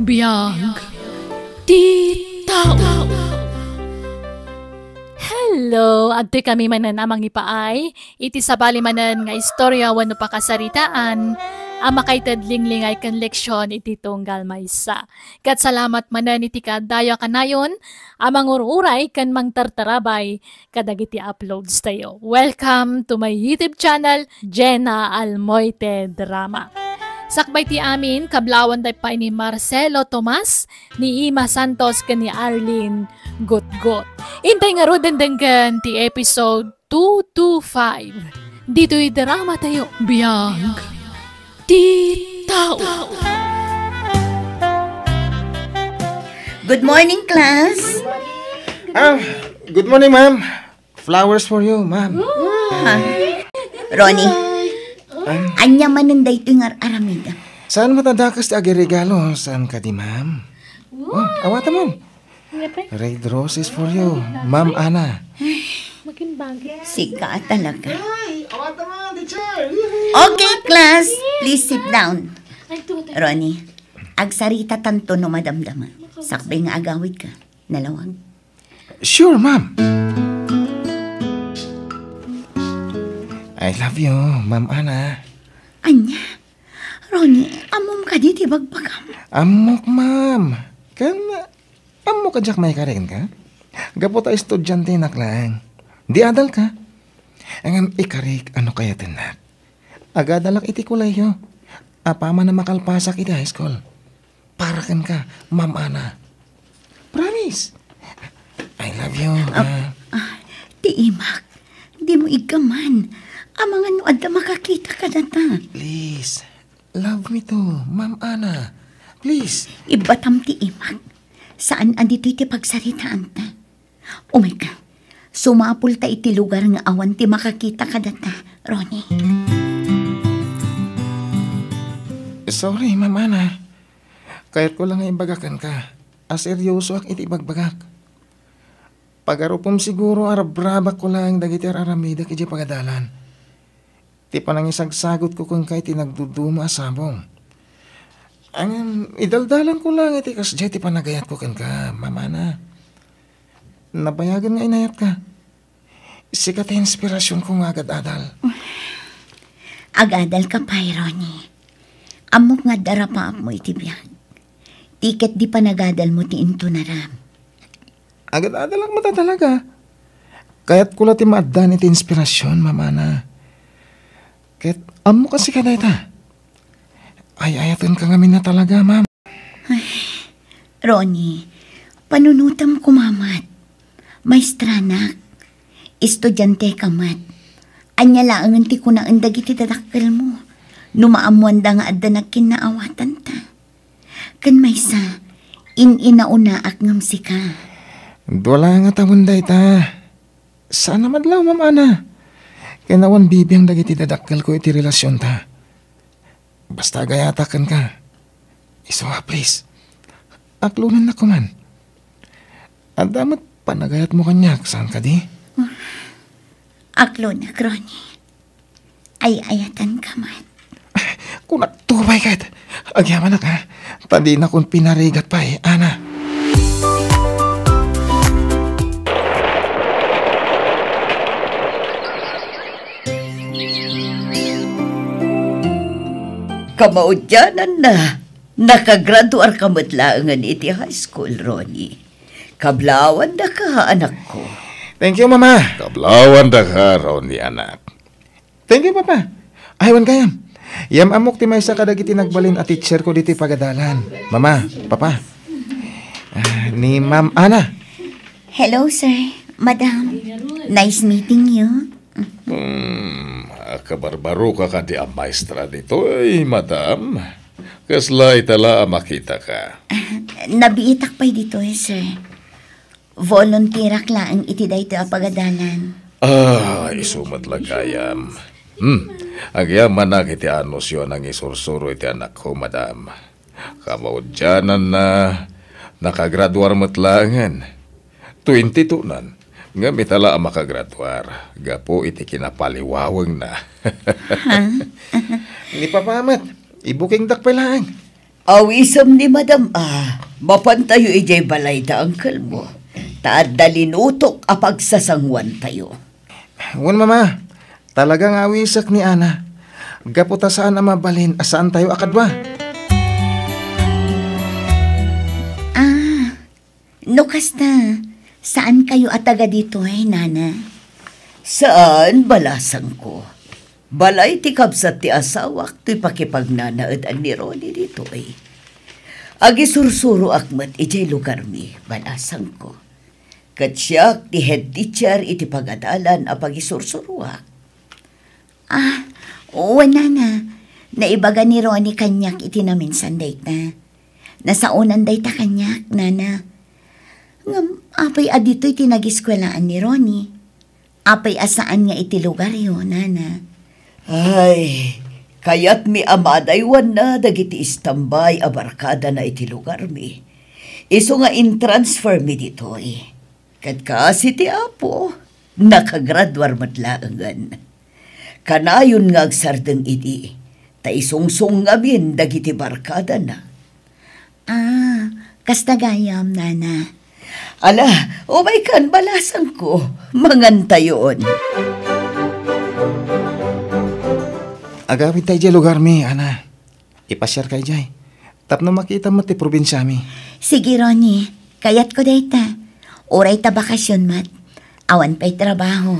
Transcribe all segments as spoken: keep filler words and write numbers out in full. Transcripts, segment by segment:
Biag ti tao. Hello! Adtoy kami manen a mangipaay iti sabali manen nga istorya wenno pakasaritaan a makaited linglingay ken leksion iti tunggal maysa. Ket salamat manen iti kaaddayo a kanayon a mangur-uray ken mangtartarabay kadagiti uploads tayo. Welcome to my YouTube channel, Jenna Almoite Drama. Sakbay ti amin, kablaawan da pay ni Marcelo Tomas, ni Ima Santos, ken ni Arlene Gutgot. Intay ngaruden denggen ti episode two two five. Ditoy drama tayo. Biag ti tao. Good morning, class. Ah, good morning, ma'am. Flowers for you, ma'am. Ha? Ronnie, ania manen daytoy nga ar-aramidem? Saan met a dakes ti agiregalo? Saan kadi, ma'am? Oh, awatam, ma'am. Red roses for you, Ma'am Ana. Sika talaga. Okay, class, please sit down. Ronnie, agsaritatanto no madamdama. Sakbay nga agawidka. Nalawag. Sure, ma'am. I love you, Ma'am Ana. Ania? Ronnie, ammom kadi ti bagbagam? Ammok, ma'am. Ken, ammok a diak maikari kenka? Gapu ta estudiantenak laeng. Di adalka. Ngem ikarik a no kayatennak. Agadalak iti kolehiyo. Apaman a makalpasak iti high school. Para kenka, Ma'am Ana. Promise. I love you, ah, ah. Ah, ti imak. Dimo iggaman. Amangan no adda makakita kadata. Please, love me too, Ma'am Ana. Please. Ibbatam ti imak. Saan a ditoy ti pagsaritaanta. Umayka. Sumapulta iti lugar nga awan ti makakita kadata, Ronnie. Sorry, Ma'am Ana. Kayatko la nga ibaga kenka a seryosoak iti ibagbagak. Pagarupem siguro a rabrabakko laeng dagiti ar-aramidek idiay pagadalan. Ti panangisagsagutko kenka iti nagduduma a sabong. Ngem idaldalanko laeng iti kasdiay ti panagayatko kenka, Ma'am Ana. Nabayagen nga inayatka. Sika ti inspirasionko nga agad-adal. Agadalka pay, Ronnie. Ammok nga adda rapaapmo iti biag. Ti ket di panagadalmo ti intunaram. Agad-adalak met a talaga. Kayatko la ti maaddan iti inspirasion, Ma'am Ana. Ket ammok a sika dayta. Ay-ayatenka ngamin a talaga, ma'am. Ay, Ronnie, panunotem koma met. Maestranak. Estudianteka met. Ania laengen ti kunaen dagiti dadakkelmo no maammoanda nga adda nagkinnaawatanta? Ken maysa, in-inaunaak ngem sika. Dua la nga tawen dayta. Saan a madlaw, Ma'am Ana. Ken awan bibiang dagiti dadakkelko iti relasionta. Basta agayatak kenka. Isu a, please. Aklonennak koman. Adda met panagayatmo kaniak, saan kadi? Aklonak, Ronnie. Ay-ayatanka met. Kunak to, baket. Agyamanak, ha? Ta dinakon pinarigat pay, Ana. Kamaudiananna, nakagraduarka met laengen iti high school, Ronnie. Kablawandaka, anakko. Thank you, Mama. Kablawandaka, Ronnie, anak. Thank you, Papa. Ay, wen gayam. Yam-ammok ti maysa kadagiti nagbalin a teacher ko ditoy pagadalan. Mama, Papa. Ah, ni Ma'am Ana. Hello, sir. Madam. Nice meeting you. Hmm, akabarbaroka kadi a maestra ditoy, madam? Kasla ita la a makitaka? Ah, nabiitak pay ditoy, sir. Volunteerak laeng iti daytoy a pagadalan. Ah, isu met la gayam. Hmm, agyamanak iti anusyo a nangisursuro iti anakko, madam. Kamaudiananna, nakagraduar met laengen. Twenty-two-nan, ngem ita la a makagraduar gapu iti kinapaliwawengna. Ha? Ni Papa met, ibukingdak pay laeng. Awisem ni Madam a, mapantayo idiay balay da uncle mo. Ta adda linutok a pagsasanguantayo. Wen, Mama, talaga nga awisek ni Ana. Gapu ta saan a mabalin a saantayo a kadua. Ah, no kasta, saan kayo a taga ditoy, Nana? Saan, balasangko. Balay ti kabsat ti asawak toy pakipagnanaedan ni Ronnie ditoy. Agisursuroak met idiay lugarmi, balasangko. Ket siak ti head teacher iti pagadalan a pagisursuroak. Ah, wen, Nana. Naibaga ni Ronnie kaniak iti naminsan dayta. Nasaonan dayta kaniak, Nana. Ngem, apay a ditoy ti nagiskuelaan ni Ronnie? Apay a saan nga iti lugaryo, Nana? Ay, kayatmi a madaywanna dagiti istambay a barkadana iti lugarmi. Isu nga intransfer mi ditoy. Ket kaasi ti Apo, nakagraduar met laengen. Kanayon nga agsardeng idi, ta isungsong ngamin dagiti barkadana. Ah, kasta gayam, Nana. Ala, umaykan, balasangko. Mangantayon. Agawidta idiay lugarmi, Ana. Ipasiarka idiay. Tapno makita met ti probinsiami. Sige, Ronnie. Kayatko dayta. Uray ta bakasion met. Awan pay trabaho.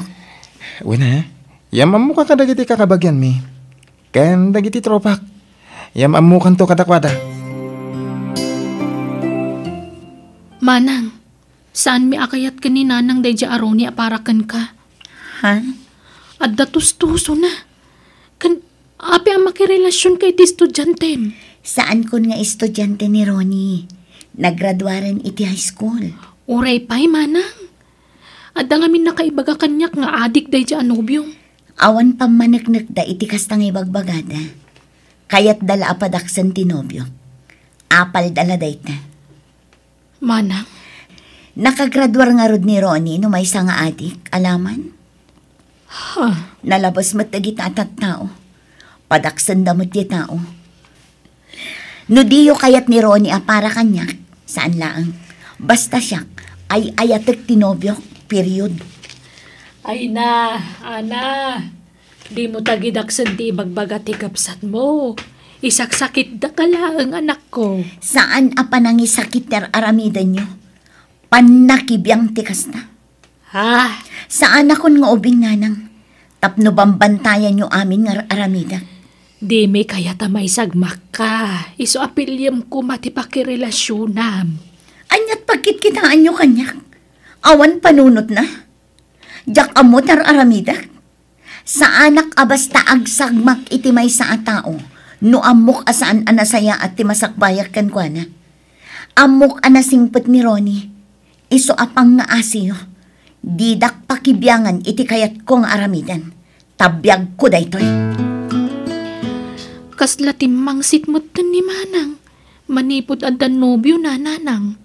Wen, ha? Yam-ammoka kadagiti kakabagianmi. Ken dagiti tropak. Yam-ammokanto kadakuada. Manang, saanmi a kayat ken ni Nanang daydiay a Ronnie a para kenka. Ha? Adda tustusona. Ken, apay a makirelasionka iti estudiantem? Saankon nga estudiante ni Ronnie. Nagraduaren iti high school. Uray pay, Manang. Adda ngamin nakaibaga kaniak nga adik daydiay a nobiom. Awan pammaneknekda iti kasta nga ibagbagada. Kayatda la a padaksen ti nobiok. Apalda la dayta. Manang? Nakagraduar ngarud ni Ronnie no maysa nga adik, alaman? Ha? Nalabes met dagita a tattao. Padaksenda met ti tao. No diyo kayat ni Ronnie a para kaniak, saan laeng. Basta siak, ay-ayatek ti nobiok, period. Ay na, Ana, dimo tagidaksen ti ibagbaga ti kabsatmo. Isaksakitdaka laeng, anakko. Saan a panangisakit ti ar-aramidenyo. Pannakibiang ti kasta. Ah. Saanakon nga ubing, Nanang, tapno bambantayanyo amin nga ar-aramidek. Dimi kayat a maisagmakka, isu a piliem koma ti pakirelasionam. Aniat pagkitkitaanyo kaniak? Awan panunotna? Diak ammo ti ar-aramidek. Saanak a basta agsagmak iti maysa a tao no ammok a saan a nasayaat ti masakbayak kenkuana. Ammok a nasingpet ni Ronnie, isu a pangngaasiyo. Didak pakibiangan iti kayatko nga aramiden. Ta biagko daytoy. Kasla timmangsit metten ni Manang manipud adda nobiona, Nanang.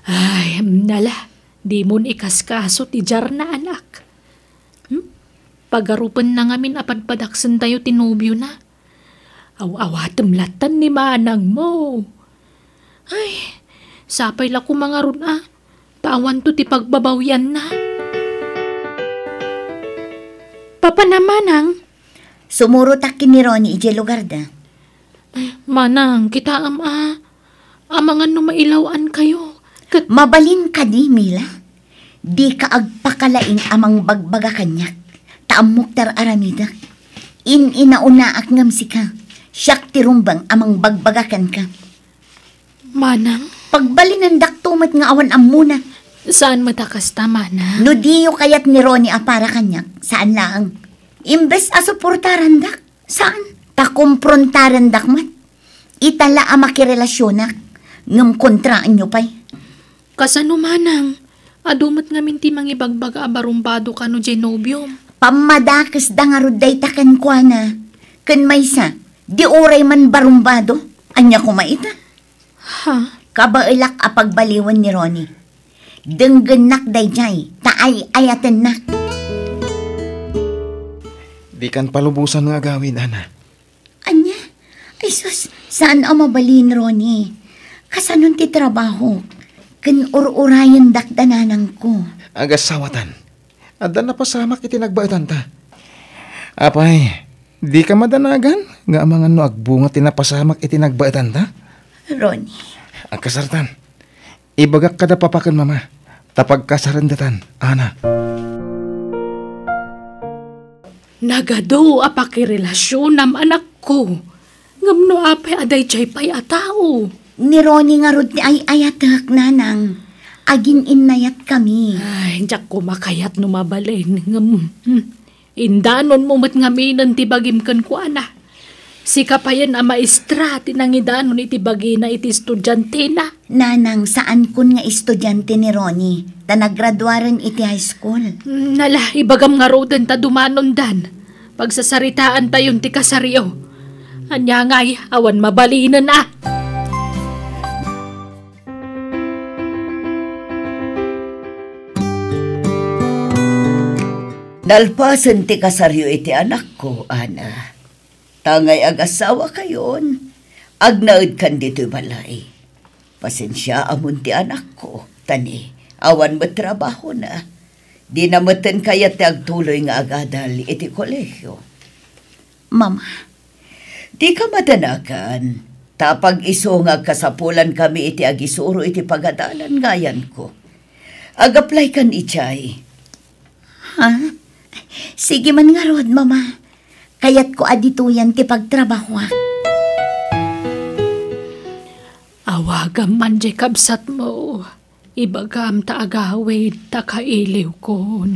Ay, nala, dimon ikaskaso ti diarna, anak. Hmm? Pagarupenna ngamin a padpadaksentayo ti nobiona. Aw-awatem lattan ni manangmo. Ay, sapay la koma ngarud a, ta awanto ti pagbabawianna. Papa na, Manang. Sumurotak ken ni Ronnie idiay lugarda. Ay, Manang, kitaem a. Amangan no mailaw-ankayo, ket mabalin kadi, Mila? Dika agpakalaing a mangbagbaga kaniak, ta ammok ti ar-aramidek. In-inaonaak ngem sika, siak ti rumbeng a mangbagbaga kenka. Manang? Pagbalinendakto met nga awan ammona. Saan met a kasta, Manang? No diyo kayat ni Ronnie a para kaniak, saan laeng. Imbes a suportarandak, saan? Ta komprontarendak met. Ita la a makirelasionak, ngem kontraenyo pay. Kasano, Manang? Adu met ngamin ti mangibagbaga a barumbado kano diay nobiom. Pammadakesda ngarud dayta kenkuana. Ken maysa, di uray man barumbado. Ania koma ita? Ha? Kabaelak a pagbaliwen ni Ronnie. Denggennak daydiay, ta ay-ayatennak. Dikan palubosan nga agawid, Ana. Ania? Ay sus, saan a mabalin, Ronnie. Kasanon ti trabaho? Ken ur-urayendak da nanangko. Agasawatan. Adda napasamak iti nagbaetanta. Apay, dika madanagan nga amangan no agbunga ti napasamak iti nagbaetanta? Ronnie. Agkasartan. Ibagak kada papa ken mama, ta pagkasarendetan, Ana. Nagadu a pakirelasionam, anakko. Ngem no apay a daydiay pay a tao? Ni Ronnie ngarud ti ay-ayatek, nanang. Agin-innayatkami. Ay, diak koma kayat no mabalin, ngem, hmm, indanonmo met ngaminen ti bagim kenkuana. Sika payen a maestra ti nangidanon iti bagina iti estudiantena. Nanang, saankon nga estudiante ni Ronnie, ta naggraduaren iti high school. Mm, nala, ibagam ngaruden ta dumanondan. Pagsasaritaantayon ti kasaryo. Ania ngay, awan mabalinen a. Nalpasen ti kasaryo iti anakko, Ana. Ta ngay agasawakayon, agnaedkan ditoy balay. Pasensiaamon ti anakko, ta ni, awan met trabahona. Dina metten kayat ti agtuloy nga agadal iti kolehio. Mama. Dika madanagan, ta pag-isu nga agkasapulankami iti agisuro iti pagadalan nga ayanko. Ag-applykan idiay. Ha? Sige man ngarud, Mama. Kayatko a ditoyen ti pagtrabahoak. Awagam man diay kabsatmo. Ibagam ta agawid ta kailiwkon.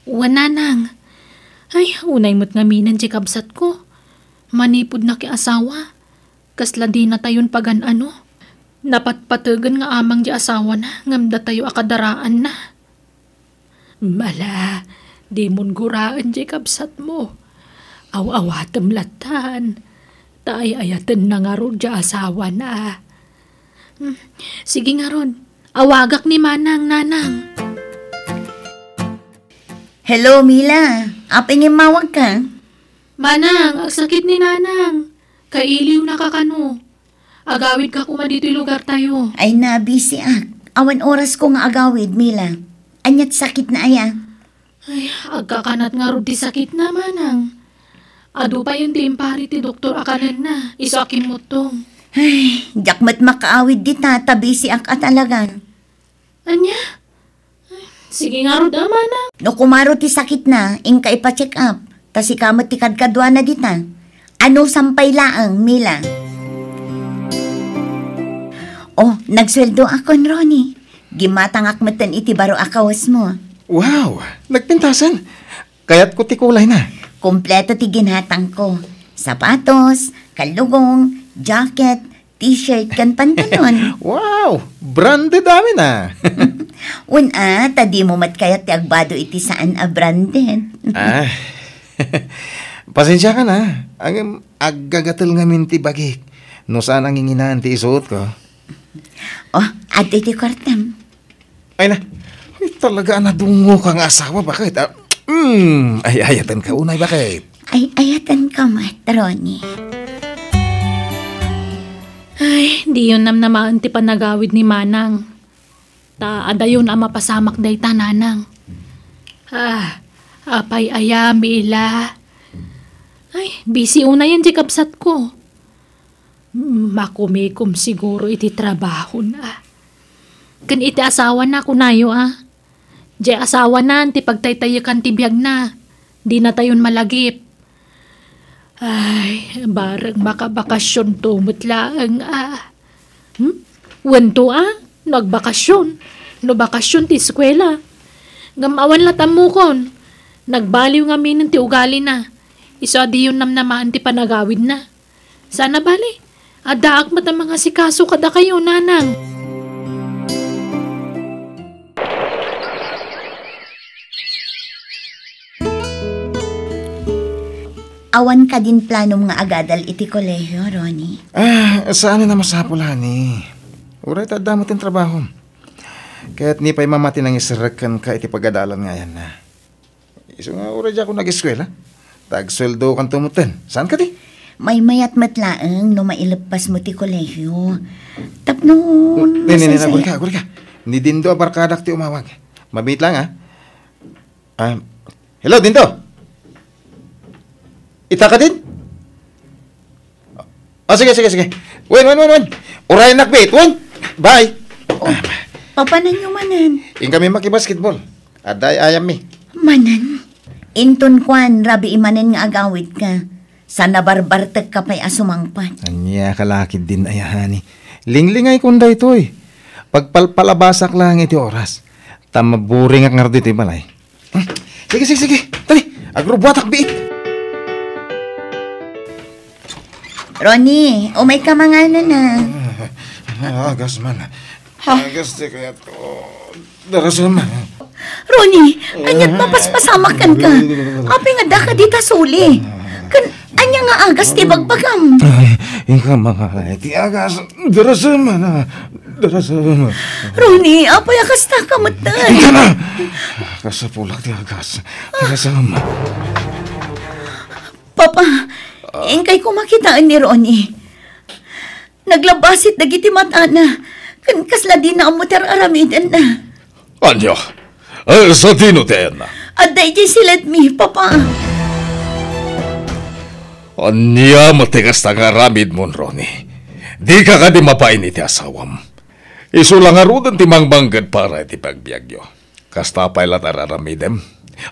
Wen, nanang. Ay, unay met ngaminen diay kabsatko. Manipud nakiasawa, kasla dinatayon pagan-ano. Napatpategen nga amang diay asawana ngem datayo a kadaraanna. Mala, dimon guraen diay kabsatmo. Aw-awatem lattan, ta ay-ayatenna ngarud diay asawana. Hmm, sige ngarud, awagak ni Manang, Nanang. Hello, Mila. Apay nga immawagka? Manang, agsakit ni Nanang. Kailiwnaka kano. Agawidka koma ditoy lugartayo. Ay, nabisiak. Awan orasko nga agawid, Mila. Ania ti sakitna aya? Ay, agkakanat ngarud ti sakitna, Manang. Adu payen ti impari ti doktor a kanenna, isu a kimmuttong. Ay, diak met makaawid dita, ta bisiak a talaga. Ania? Sige ngarud a, Manang. No kumaro ti sakitna, inka ipa-check up. Ta sika met ti kadkaduana dita. Anusam pay laeng, Mila. Oh, nagsueldoakon, Ronnie. Gimmatangak metten iti baro a kawesmo. Wow! Nagpintasen? Kayatko ti kulayna. Kompleto ti ginhatangko. Sapatos, kallugong, jacket, t-shirt, ken pantalon. Wow! Branded amin, ah. Wen a, ta dimo met kayat ti agbado iti saan a branded. Ah. Pasensiakan, ah. Ngem aggagatel ngamin ti bagik no saan a nginginaan ti isuotko. Oh, adtoy ti kuartam. Ay na, ay, talaga a nadungoka nga asawa, baket? Ah, mm, ay, ayatenka unay, baket? Ay, ayatenka met, Ronnie. Ay, diyon namnamaen ti panagawid ni Manang. Ta adayon a mapasamak dayta, Nanang. Ah, apay aya, Mila? Ay, busy unayen ti kabsatko. Makumikom siguro iti trabahona. Ken iti asawana, kunayo a. Diay asawanan ti pagtaytayekan ti biagna. Dinatayon malagip. Ay, bareng makabakasionto met laeng a. Hmm? Wen to a, no agbakasion. No bakasion ti eskuela. Ngem awan lat' ammokon. Nagbaliw ngaminen ti ugalina. Isu a diyon namnamaen ti panagawidna. Sana bale, addaak met a mangasikaso kadakayo, Nanang. Awan kadin planom nga agadal iti kolehio, Ronnie? Ah, saan a masapul, honey. Uray ta adda met ti trabahom. Ket ni pay mama ti nangiserrek kenka iti pagadalan nga ayanna. Isu nga uray diakon ageskuela. Ta agsueldokanto metten. Saan kadi? Maymayat met laeng no maileppasmo ti kolehio. Tapno Nini, nini, nasaysayan. Agurika, agurika. Ni Dindo a barkadak ti umawag. Mamit lang, ha? Ah, hello, Dindo? Ita ka din? Ah, sige, sige, sige. Wen, wen, wen, wen. Urayen nakbit, wen. Bye. Oh, papananyo manen? Inkami makibasketball. Adda ay-ayammi. Manen? Inton kuan, rabii manen nga agawidka. Sa nabarbartek ka pay a sumangpet. Ania ka lakid din ayahani. Linglingay kun daytoy. Pagpalpalabasak lang iti oras. Ta maburing ak ngarud iti balay. Hmm. Sige, sige, sige. Tali, agrubuatak biit. Ronnie, umay ka manganan na. Ah, agas man. Ha? Agas ti kayat ko. Darasem. Ronnie, aniat mapaspasamak kenka? Apay nga adda ka dita suli? Ken ania nga agas ti bagbagam? Ay, inka manganan ti agas. Darasem, ana. Darasem. Ronnie, apay a kasta ka metten? Inka na! Kasapulak ti agas. Darasem. Papa, inkay koma kitaen ni Ronnie. Naglabasit dagiti matana, ken kasla dina ammo ti ar-aramidenna. Ania? Eh, sadino ti ayanna? Adda idiay siledmi, Papa. Ania met ti kasta nga aramidmon, Ronnie? Dika kadi mabain iti asawam. Isu la ngaruden ti mangmangged para iti pagbiagyo. Kasta pay la ti ar-aramidem?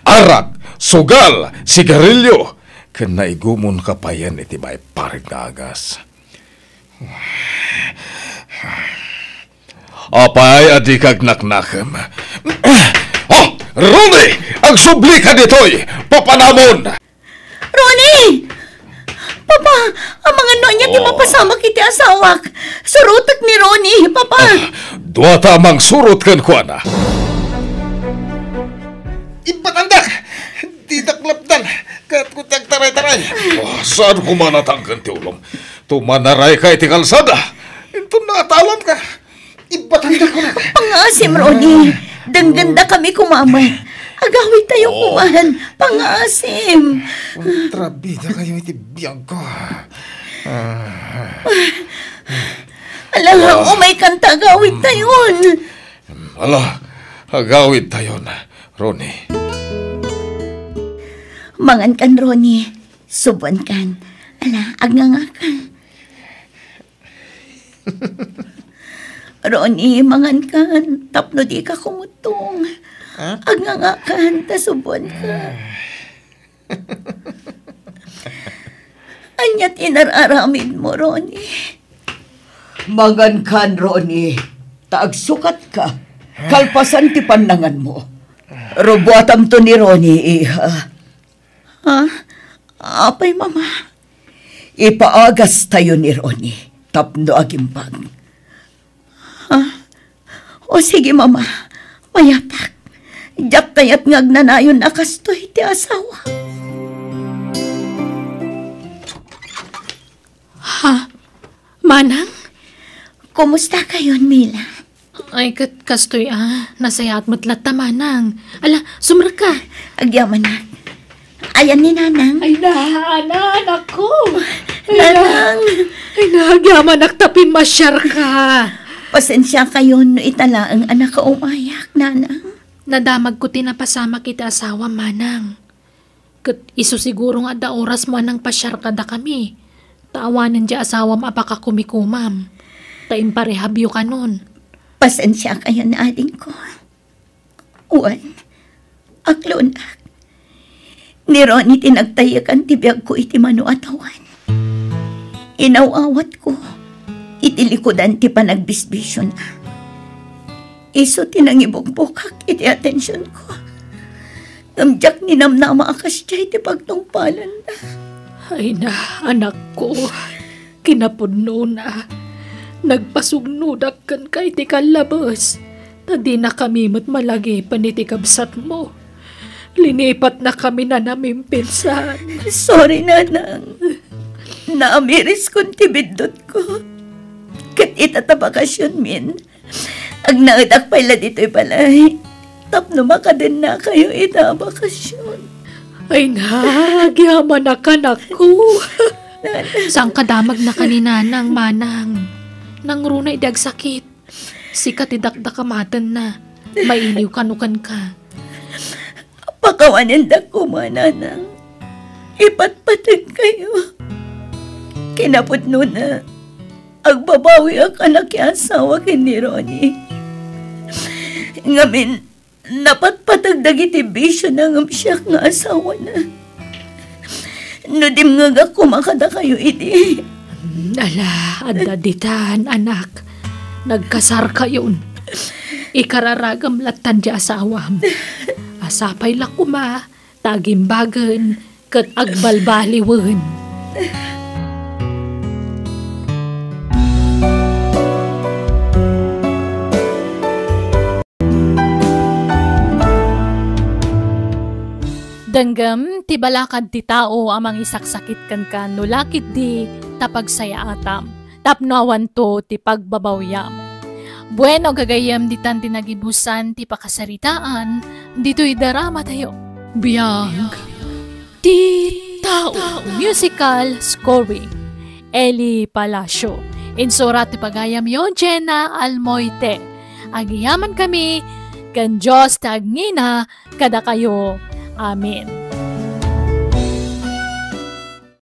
Arak, sugal, sigarilyo, ken naigumonka payen iti maiparit nga agas. Apay a dika agnaknakem? Oh, Ronnie! Agsublika ditoy! Papanamon! Ronnie! Papa, amangan no ania ti Oh. mapasamak iti asawak. Surotek ni Ronnie, Papa. Ah, duata a mangsurot kenkuana. Ibbatandak! Didak lapdan! Kayatko ti agtaray-taray! Oh, saan koma natangken ti ulom? Tumanarayka iti kalsada! Inton naatalanka, ibbatandak koma. Pangaasim, Ronnie. Denggenda kami koma met. Agawidtayo Oh. koma. Pangaasim. Kontrabida kayo iti biagko. Ah. Ala, Oh. umay kanta agawidtayon. Ala, agawidtayon, Ronnie. Mangankan, Ronnie. Subuankan. Ala, agngangaka. Ronnie, mangankan tapno dika kumutong. Ha? Agngangaka ta subuanka. Ania ti inar-aramidmo, Ronnie? Mangankan, Ronnie, ta agsukatka. Kalpasan ti pannanganmo. Rubuatamto ni Ronnie, iha. Ha? Apay, Mama? Ipaagastayo ni Ronnie tapno agimbag. Ha? O sige, Mama. Mayatak. Diak kayat nga agnanayon a kastoy ti asawa. Ha? Manang? Kumusta kayon, Mila? Ay, ket kastoy a, nasayaat met latta, Manang. Ala, sumrekka. Agyamanak. Ayan ni Nanang. Ay na, ana, anakko. Ay na. Nanang. Ay na, agyamanak ta pimmasiarka. Pasensia kayon no ita laeng a nakaumayak, Nanang. Nadamagko ti napasamak iti asawam, Manang. Ket isu siguro nga adda orasmo a nangpasiar kadakami, ta awanen diay asawam a pakakumikomam, ta imparehabyo kanon. Pasensia kayon, adingko. Wen, aklonak. Ni Ronnie ti nagtayekan ti biagko iti mano a tawen. Inaw-awatko iti likudan ti panagbisbisiona. Isu ti nangibugbukak iti atensionko. Ngem diak ninamnama a kasdiay ti pagtungpalanna. Ay na, anakko, kinapudnona, nagpasugnodak kenka iti kallabes, ta dinakami met malagipen iti kabsatmo. Linipatnakami a namimpinsan. Sorry, Nanang. Naamiriskon ti biddutko. Ket ita ta bakasionmin, agnaedak pay la ditoy balay tapno makadennakayo ita a bakasion. Ay na, agyamanak, anakko. Saan ka damagna ken ni Nanang, Manang? Nangruna idi agsakit. Sika ti dakdakamatenna. Mailiw kano kenka. Pakawanendak koma, Nanang. Ipatpateg kayo. Kinapudnona, agbabawiak a nakiasawa ken ni Ronnie. Ngamin, napatpateg dagiti bisiona ngem siak nga asawana. No dimngegak koma kadakayo idi. Hmm, ala, adda ditan, anak. Nagkasarkayon. Ikararagam lattan ti asawam. Asapay la koma, ta agimbagen ket agbalbaliwen. Denggem ti balakad ti tao a mangisaksakit kenka no la ketdi ta pagsayaatam tapno awanto ti pagbabawiam. Bueno, gagayyem, ditan ti nagibusan ti pakasaritaan ditoy daramatayo. Biag ti tao. Musical scoring, Eli Palacio. Insurat ti pagayamyo, Jenna Almoite. Agyamankami ken Dios ti agngina kadakayo. Amen.